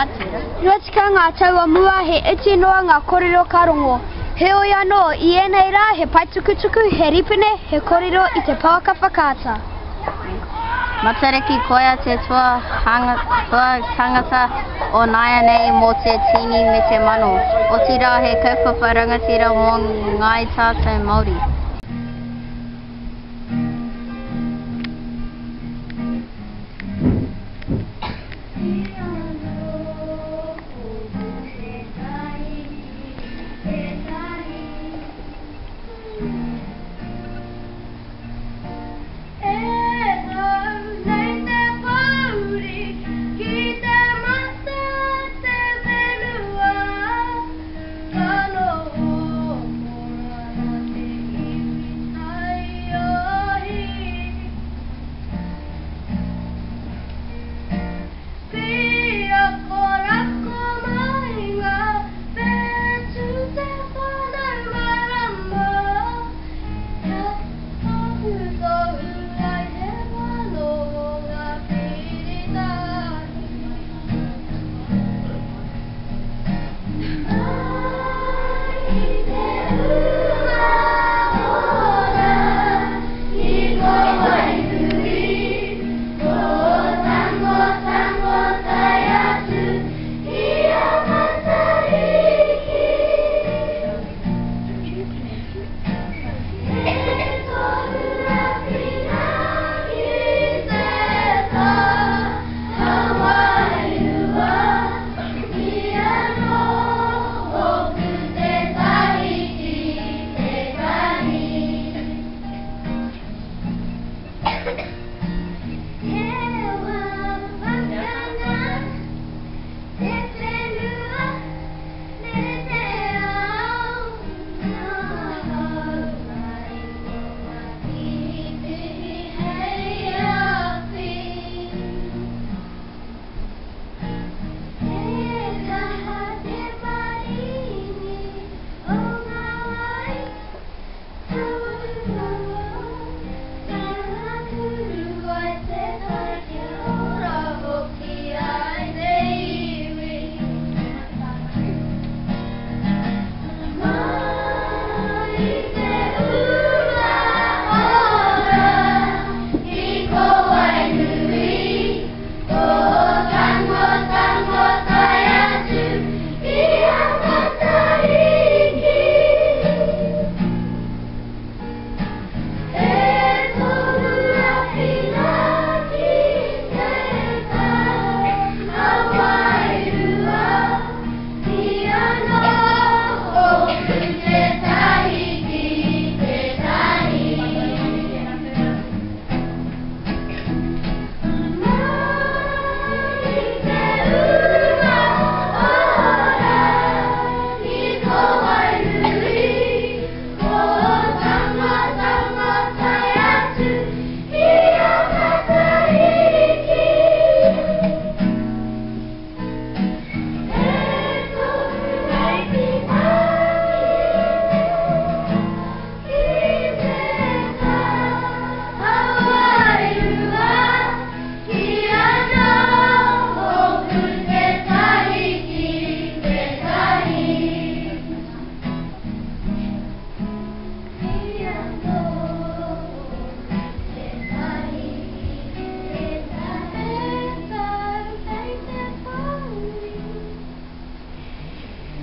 rangatira. 20 ngā tau o mua he iti noa ngā korero ka rongo. Heoi anō, i ēnei rā he paetukutuku, he ripene, he korero i te pouaka whakaata. Matariki koia te toa tangata o nāianei mō te tini me te mano, otirā he kaupapa rangatira mō ngāi tātou Māori.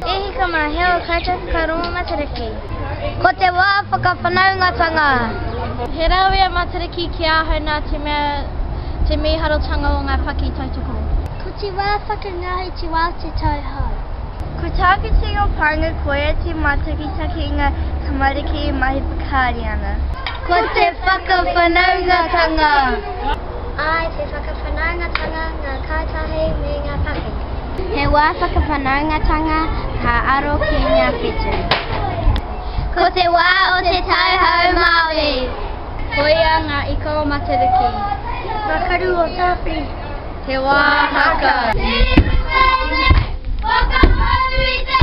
E hika mā, he ao koutou whakarongo Matariki. Ko te wā whakawhanaungatanga. He rawe a Matariki ki ahau nā te mea te mīharotanga o ngā paki tautoko. Ko te wā whakangahau te wā o te tau hou. Ko tāku tino painga koia te mātakitaki i ngā tamariki e mahi whakaari ana. Ko te whakawhanaungatanga. Āe, te whakawhanaungatanga, ngā kātahi me ngā paki. He wā whakawhanaungatanga ka aro ki ngā whetū. Ko te wā o te tau hou Māori. Koia ngā ika o Matariki. Ngā karu o Tāwhiri. Te wā haka. Whakahau i te